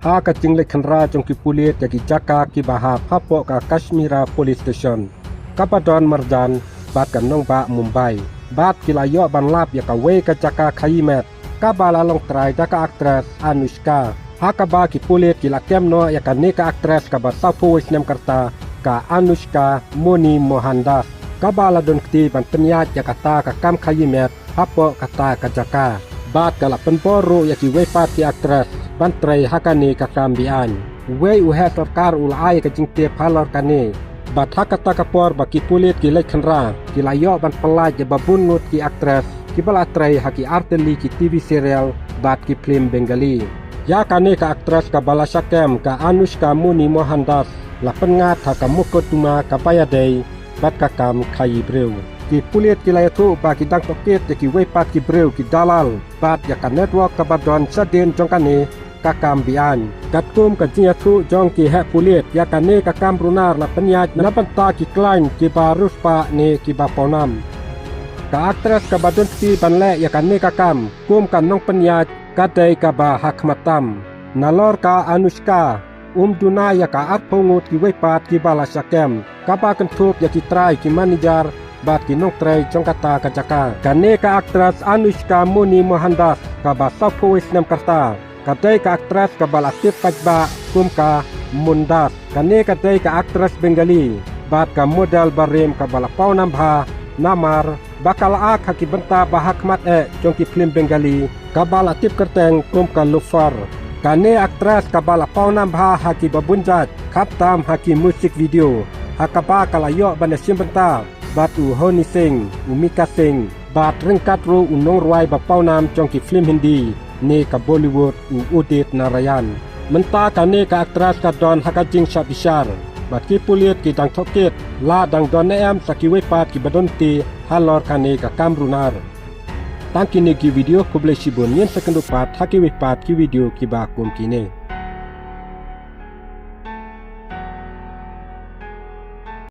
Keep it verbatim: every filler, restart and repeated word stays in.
Ha ka jingleit khynra jong ki pulit ïa ki jaka kiba hap hapoh ka Kashmira Police Station, kaba don marjan bad ka nongbah Mumbai, bad ki la ïoh ban lap ïa kawei ka jaka khaïi met kaba la long trai da ka actress Anushka. Ha kaba ki pulit ki la kem noh ïa kane ka actress kaba sawphew wei snem ka rta, ka Anushka Moni Mohandas, kaba la don kti ban pynïaid ïa kata ka kam khaïi met hapoh kata ka jaka. Bad ka la pynbor ruh ïa kiwei pat ki actress ban trei ha kane ka kam beaiñ. Uwei u heh sorkar u la ai ka jingtip halor kane. Bad ha kata ka por ba ki pulit ki leit khynra, ki la ïoh ban pyllait ïa ba bun ngut ki actress kiba la trei ha ki artylli ki TV serial bad ki phlim Bengali. Ïa kane ka actress kaba la shah kem, ka Anushka Moni Mohandas, la pynngat ha ka mukotduma kaba ïadei bad ka kam khaïi briew. Ki pulit ki la ïathuh ba ki dang tohkit ïa kiwei pat ki briew, ki dalal, bad ïa ka network kaba don shadien jong kane ka kam beaiñ. Katkum ka jingïathuh jong ki heh pulit, ïa kane ka kam runar la pynïaid na bynta ki khlaiñ kiba riewspah ne kiba pawnam. Ka actress kaba don kti ban leh ïa kane ka kam kum ka nongpynïaid ka dei kaba hakhmat tam. Nalor ka Anushka, um duna ïa ka arphew ngut kiwei pat kiba la shah kem, kaba kynthup ïa ki trai, ki manager bad ki nongtrei jong kata ka jaka. Kane ka actress Anushka Moni Mohandas, kaba sawphew wei snem ka rta, ka dei ka actress kaba la tip paidbah kum ka Mundas. Kane ka dei ka actress Bengali bad ka model barim kaba la pawnam bha, namar ba ka la act ha ki bynta ba hakhmat eh jong ki phlim Bengali, kaba la tip kyrteng kum ka Loofah. Kane actress kaba la pawnam bha ha kiba bun jait, khamtam ha ki music video, ha kaba ka la ïoh ban ïashim bynta bad u Honey Singh, u Micka Singh, bad ryngkat ruh u nongrwai ba pawnam jong ki phlim Hindi ne ka Bollywood, u Udit Narayan. Mynta kane ka actress ka don ha ka jingshah bishar, bad ki pulit ki dang tohkit la dang don ne em sa kiwei pat kiba don kti halor kane ka kam runar. Tang kine ki video, khublei shibun, ngin sa ïakynduh pat ha kiwei pat ki video kiba kum kine.